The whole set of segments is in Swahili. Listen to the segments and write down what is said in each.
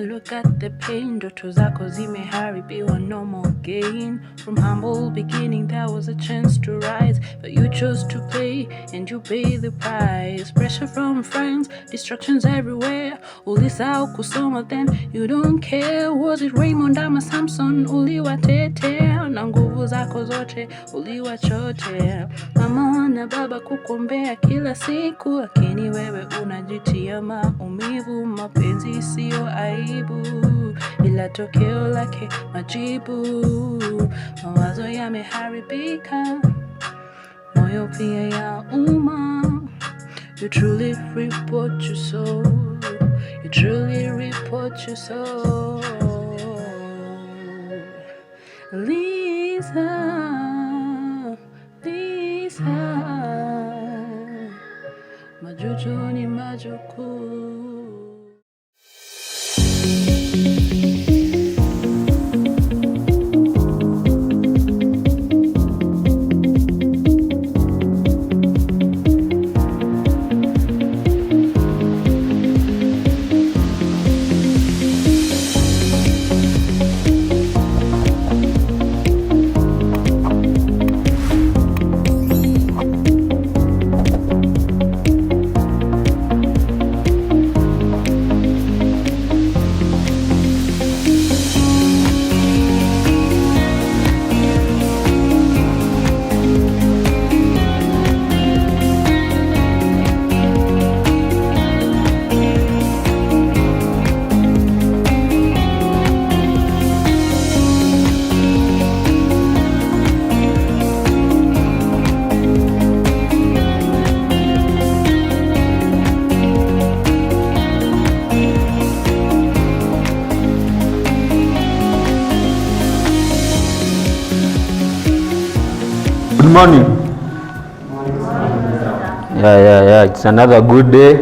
Now look at the pain, ndoto zako zimeharibiwa, no more gain. From humble beginning there was a chance to rise, but you chose to play and you pay the price. Pressure from friends, distractions everywhere. Ulisahau kusoma then you don't care. Was it Raymond ama Samson uliwatetea, na nguvu zako zote uliwachochea. Mama na baba kukuombea kila siku, lakini wewe unajitia maumivu. Mapenzi siyo aibu, ila tokeo lake majibu. Mawazo yameharibika, moyo pia yauma. You truly reap what you sow. You truly reap what you sow. Lisa, Lisa, majuto ni majukuu. Good morning. Yeah. It's another good day.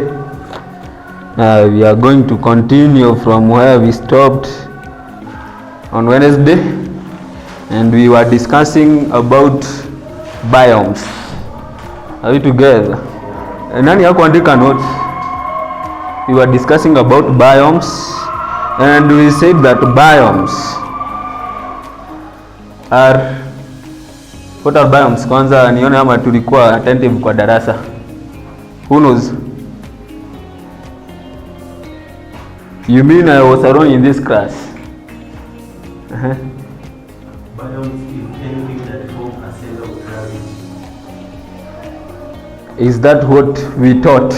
We are going to continue from where we stopped on Wednesday, and we were discussing about biomes. Are we together? Nani hakuandika notes? We were discussing about biomes, and we said that biomes are what are biomes? Kwanza nione ama tulikuwa attentive kwa darasa. Who knows? You mean I was alone in this class? Uh-huh. Biomes is anything that form a center of gravity. Is that what we taught?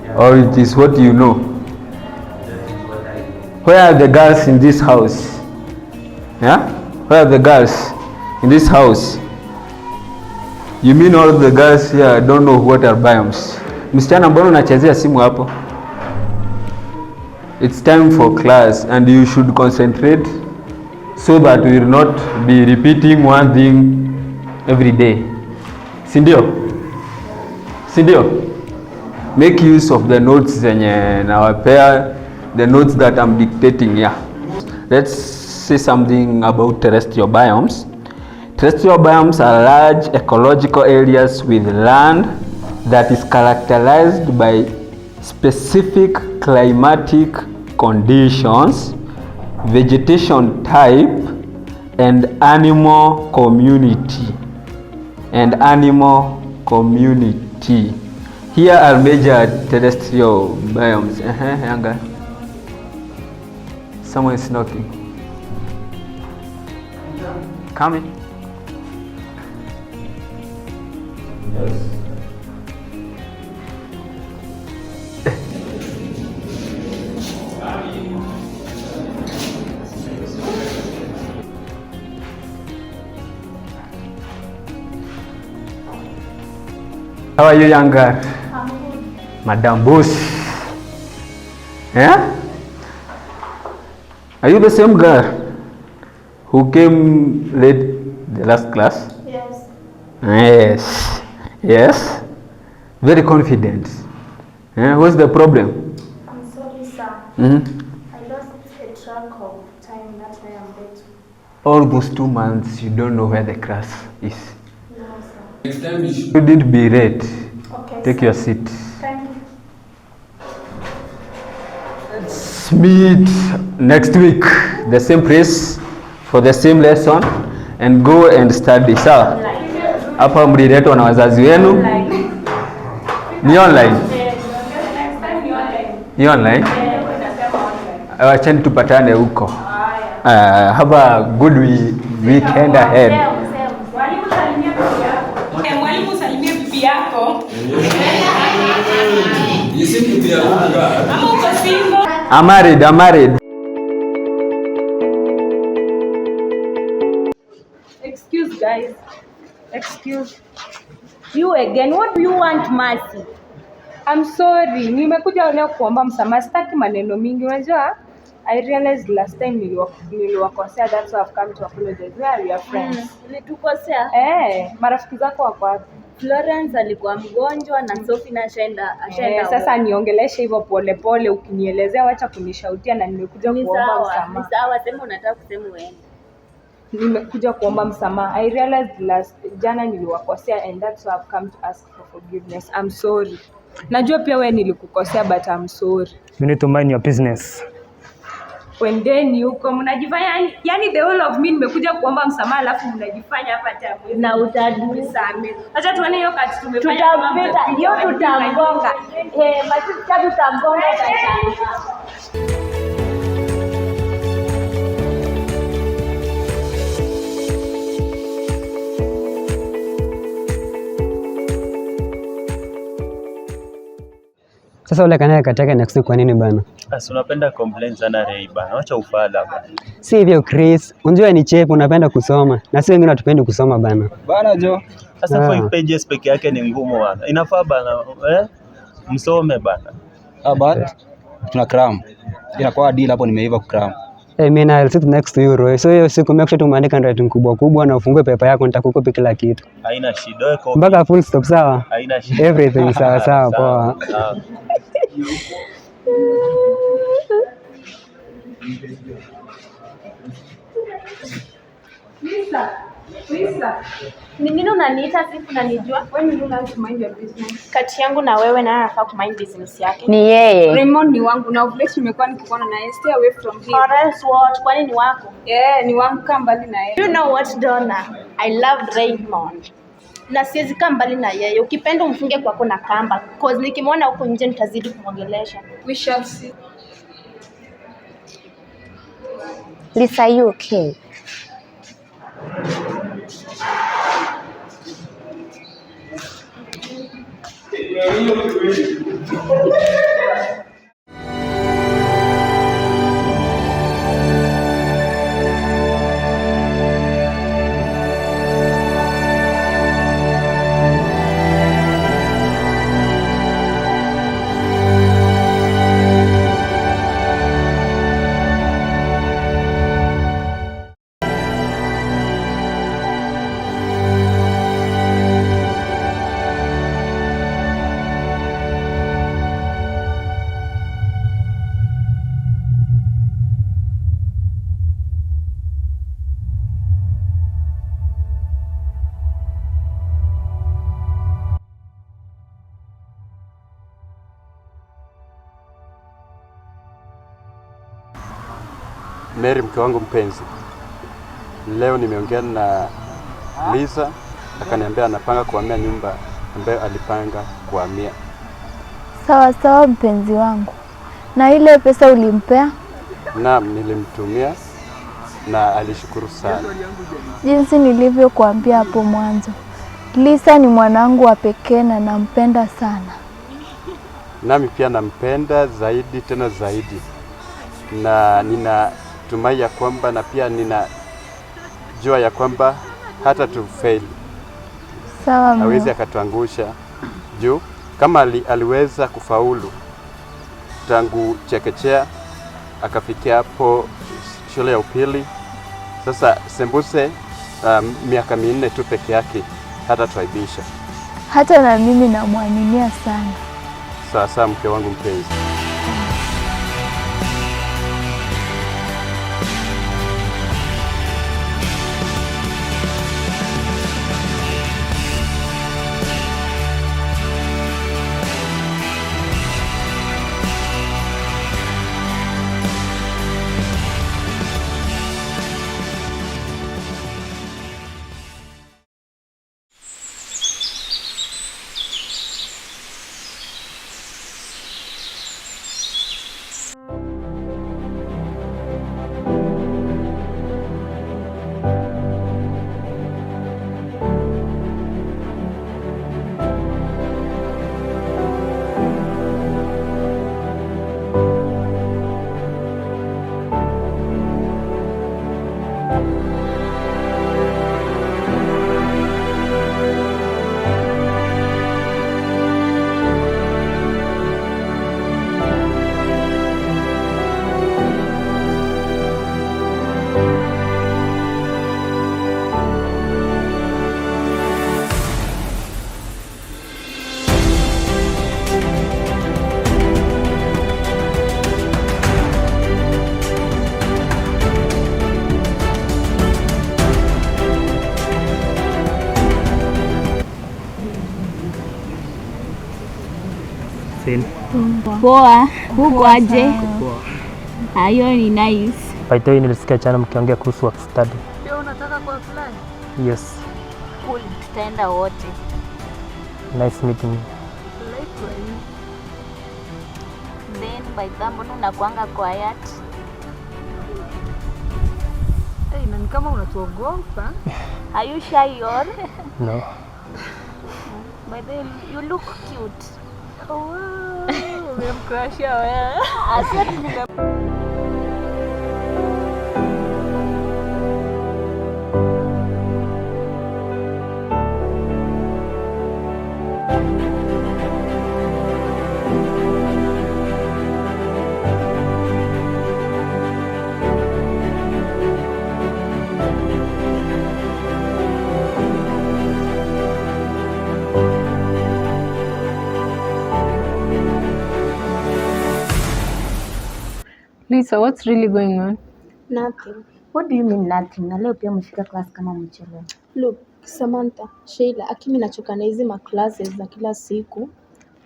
Yeah. Or it is what you know? That is what I know. Where are the girls in this house? Yeah? Where are the girls in this house? You mean all the girls here don't know what are biomes? Msichana, mbona unachezea simu hapo? It's time for class and you should concentrate so that we will not be repeating one thing every day. Si ndio? Si ndio? Make use of the notes zenye nawapea, the notes that I'm dictating here. Let's say something about terrestrial biomes. Terrestrial biomes are large ecological areas with land that is characterized by specific climatic conditions, vegetation type, and animal community. And animal community. Here are major terrestrial biomes. Younger. Someone is knocking. Come in. Yes. How are you, young girl? I'm good. Madam Boss. Yeah? Are you the same girl who came late the last class? Yes. Yes. Yes. Very confident. Yeah? What's the problem? I'm sorry, sir. Mm-hmm. I lost a track of time. That's why I'm late. All those 2 months, you don't know where the class is. No, sir. Next time you shouldn't be late. Okay. Take sir. your seat. Thank you. Let's meet next week, the same place for the same lesson, and go and study. Sawa? Hapa mliletwa na wazazi wenu. Ni online. Ni online. Wacheni tupatane huko. Have a good weekend ahead. Mwalimu salimia bibi yako. Mwalimu salimia bibi yako. You seem to be a good guy. Ama uko single? I'm married, I'm married. Excuse guys. Excuse. You again, what do you want, Mercy? I'm sorry. Nimekuja leo kuomba msamaha. Sitaki maneno mingi. Unajua I realized last time niliwakosea, that's why I've come to apologize. Where are your friends? Ulitukosea. Marafiki zako wako wapi? Florence alikuwa mgonjwa na Sophie na ashaenda. Sasa niongeleshe hivyo polepole, ukinielezea wacha kunishautia, na nimekuja ni kuomba sawa, ni msamaha. sawa, sema unataka kusema uende. Nimekuja kuomba msamaha. I realized last jana niliwakosea and that's why I've come to ask for forgiveness. I'm sorry. Najua pia wewe nilikukosea, but I'm sorry. You need to mind your business. Kwendeni huko mnajifanya yani the whole of me nimekuja kuomba msamaha alafu mnajifanya hapa tamu. Na utadu. Nisamehe. Acha tuone hiyo kati tumefanya kama Tutampita, mtapiga hiyo majibu. tutamgonga. Masista tutamgonga utashangaa. Sasa ule kanaye kataka next week kwa nini bana? As unapenda complain sana Ray bana. Wacha ufala bana. Si hivyo Chris, unjua ni cheap, unapenda kusoma na si wengine hatupendi kusoma bana. Bana jo. Sasa Ah. 5 pages peke yake ni ngumu bana. Inafaa bana, eh? Msome bana. Ah, but tuna cram. Inakuwa deal hapo, nimeiva kucram. Hey, mimi na I'll sit next to you Roy. So hiyo siku make sure tumeandika handwriting kubwa kubwa na ufungue paper yako, nitakukopi kila kitu. Haina shida. Wewe copy. Mpaka full stop, sawa? Haina shida. Everything sawa sawa, poa. Sawa. Lisa, Lisa, Ni nini unaniita sifu unanijua? when will you learn to mind your business? Kati yangu na wewe, nani anafaa kumind business yake? Ni yeye. Raymond ni wangu na of late nimekuwa nikikuona naye. Stay away from him. Or else what? Kwani ni wako? Yeah, ni wangu, kaa mbali na yeye. You know what, Donna? I love Raymond. Na siwezi kaa mbali na yeye. Ukipenda umfunge kwako na kamba. Cause nikimwona huko nje nitazidi kumwongelesha. We shall see. Lisa, you okay? Mary, mke wangu mpenzi, leo nimeongea na Lisa akaniambia anapanga kuhamia nyumba ambayo alipanga kuhamia. Sawa sawa, mpenzi wangu. Na ile pesa ulimpea? Naam, nilimtumia na alishukuru sana. Jinsi nilivyokuambia hapo mwanzo, Lisa ni mwanangu wa pekee na nampenda sana. Nami pia nampenda zaidi tena zaidi, na ninatumai ya kwamba na pia ninajua ya kwamba hata tufail Sawa hawezi mume. akatuangusha juu kama aliweza kufaulu tangu chekechea akafikia hapo shule ya upili. Sasa sembuse miaka 4 tu peke yake hata tuaibisha. Hata na mimi namwaminia sana. Sawa sawa, mke wangu mpenzi. Same. Poa, huko aje? Poa. Hiyo ni nice. By the way, nilisikia jana mkiongea kuhusu work study. Pia unataka kuapply? Yes. Cool, tutaenda wote. Nice meeting you. Likewise. Then by the mbona unakuanga quiet? Hey, na ni kama unatuogopa. Are you shy or? No. By the way, you look cute. Oh, wow. Umemcrushia wewe. Asante nime Lisa, what's really going on? Nothing. What do you mean nothing? Na leo pia umefika class kama mchelewa. Look, Samantha, Sheila, akimi nachoka na hizi maclasses za kila siku.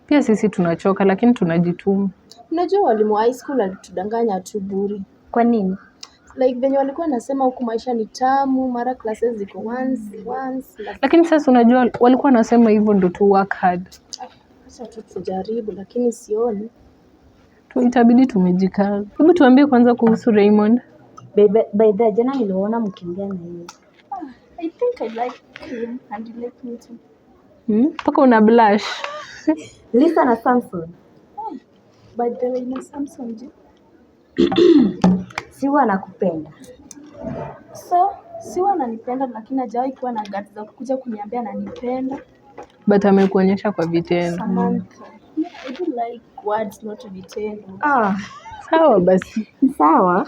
Pia sisi tunachoka lakini tunajituma. Unajua walimu wa high school walitudanganya tu bure. Kwa nini? Like venye walikuwa nasema huku maisha ni tamu, mara classes ziko once once. Lakini sasa unajua walikuwa wanasema hivyo ndo tu work hard. Acha tu tujaribu, lakini sioni. Itabidi tumejikaza. Hebu tuambie kwanza kuhusu Raymond. By the jana niliwaona mkiongea na yeye. I think I like him and he like me too. Mpaka una blush. Lisa na Samson. By the way, na Samson je? Si huwa anakupenda. So, si huwa ananipenda lakini hajawahi kuwa na guts za kukuja kuniambia ananipenda. But amekuonyesha kwa vitendo. Samantha. I do like words not vitendo. Ah, Sawa basi. sawa.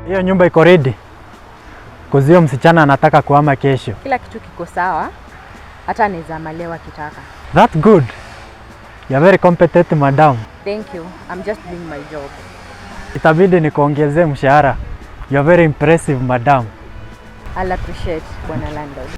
Hiyo nyumba iko ready? Kuzio msichana anataka kuhama kesho. Kila kitu kiko sawa, hata anaweza malewa akitaka. That's good. You're very competent, madam. Thank you. I'm just doing my job. Itabidi nikuongezee mshahara. You're very impressive, madam. I'll appreciate, Bwana Landlord.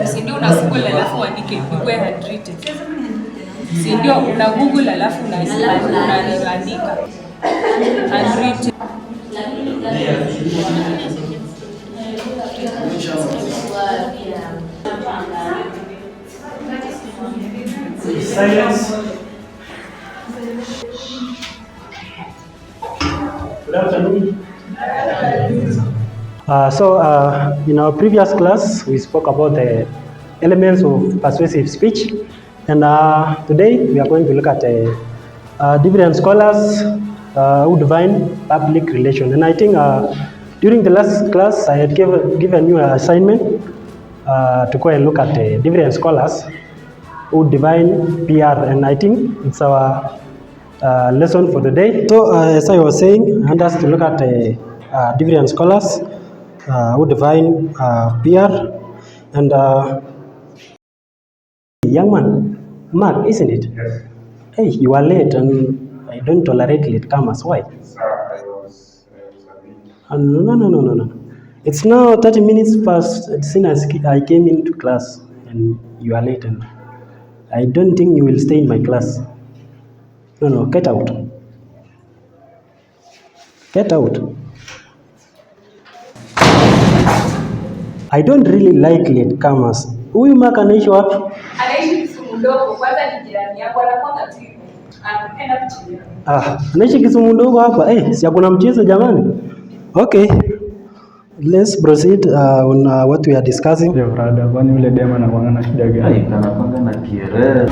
Si ndio una Google alafu uandike ikuwe handwritten. Si ndio una Google alafu unaandika handwritten. Silence. Good afternoon. So in our previous class, we spoke about the elements of persuasive speech, and today we are going to look at different scholars who define public relation. And I think during the last class, I had given you an assignment to go and look at different scholars who define PR, and I think it's our lesson for the day. So, as I was saying, I want us to look at different scholars who define PR. And young man, Mark, isn't it? Yes. Hey, you are late and I don't tolerate latecomers. Why? Sir, I was a bit. No, no, no, no, no. It's now 30 minutes past since I came into class and you are late and I don't think you will stay in my class. No, no, get out. Get out. I don't really like latecomers. Huyu Mark anaishi wapi? Anaishi Kisumu ndogo, kwanza ni jirani yako, anakuanga tu hivyo. Anapenda kuchelewa. Ah, anaishi Kisumu ndogo hapa. Eh, si hakuna mchezo jamani. Okay. Let's proceed on what we are discussing. Yo, brother, kwani yule dema anakuanga na shida gani? Anakuanga na kierere.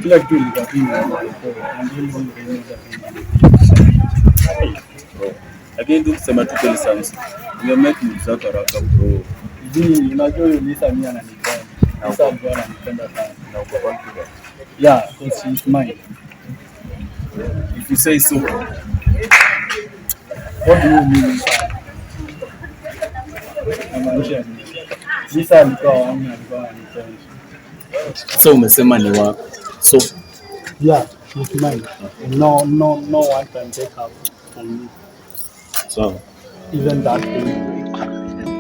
Kila kitu ilikuwa tu inaenda poa. And hilo ndio. Lakini tu kusema tu kweli Samson, ungemake move zako haraka, bro. Zii, unajua huyu Lisa mimi ananipenda. Lisa alikuwa ananipenda sana. Na uko confident? Yeah, because she is mine. If you say so. What do you mean, Lisa? Namaanisha nini? Lisa alikuwa wangu na alikuwa ananipenda. So umesema ni wako. So Yeah, she's mine. No, no, no one can take her from me. Sawa. Even that thing.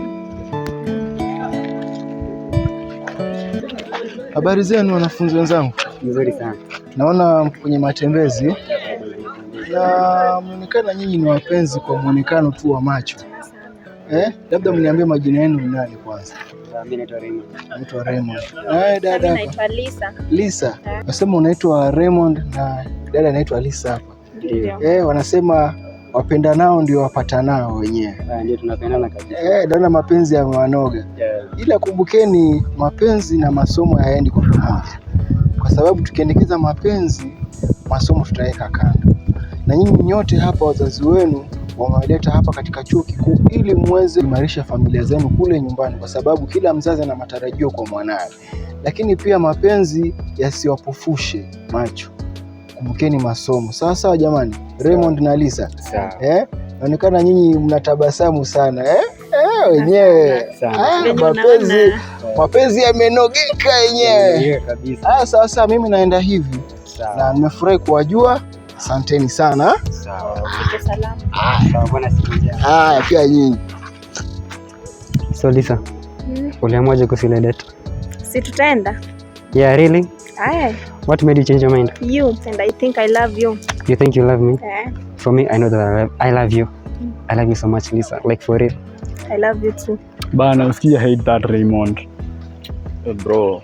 Habari zenu wanafunzi wenzangu? Nzuri sana. Naona mko kwenye matembezi na mnaonekana nyinyi ni wapenzi kwa muonekano tu wa macho. Eh, labda mniambie majina yenu ni nani kwanza? Mimi naitwa Raymond. Naitwa Raymond. Eh, dada Mimi hapa. naitwa Lisa. Lisa. Nasema unaitwa Raymond na dada anaitwa Lisa hapa. Ndio. Eh, wanasema wapendanao ndio wapatanao wenyewe. Ah, ndio tunapendana kabisa. Eh, naona mapenzi yamewanoga. Yeah. Ila kumbukeni mapenzi na masomo hayaendi kwa pamoja, kwa sababu tukiendekeza mapenzi, masomo tutaweka kando. Na nyinyi nyote hapa wazazi wenu wamewaleta hapa katika chuo kikuu ili muweze kuimarisha familia zenu kule nyumbani, kwa sababu kila mzazi ana matarajio kwa mwanawe. Lakini pia mapenzi yasiwapofushe macho, kumbukeni masomo. Sawa sawa jamani, Raymond na Lisa. Sawa. Eh, naonekana nyinyi mnatabasamu sana eh? Eh, wenyewe. Sana. Ah, Venye mapenzi yamenogeka yenyewe. Ndio kabisa. Ah, sawa sawa, mimi naenda hivi na nimefurahi kuwajua. Asanteni sana. Sawa. Fike salama. Sawa, bwana, siku njema. Haya, pia nyinyi. So Lisa, uliamuaje kuhusu ile date? Si tutaenda? Yeah, really? Aya, What made you change your mind? You and I think I love you. You think you love me? Eh, For me, I know that I love you. I love you so much, Lisa. Like for real. I love you too. Bana, usikie hate that Raymond. Eh, bro,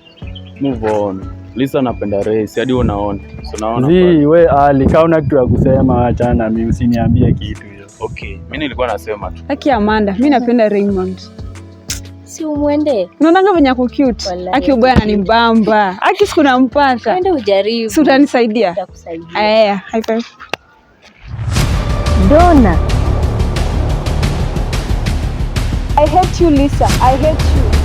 move on. Lisa anapenda Ray, hadi unaona. So naona. Zii, we Ali, kama una kitu ya kusema achana na mimi, usiniambie kitu hiyo. Okay, mimi nilikuwa nasema tu. Aki Amanda, mi napenda Raymond. Si umwende. Unaonanga venye ako cute. Wallahi. Aki ubaya ananibamba. Aki siku nampata. Twende ujaribu. Si utanisaidia? Nitakusaidia. Aya, high five. Donna. I hate you, Lisa. I hate you.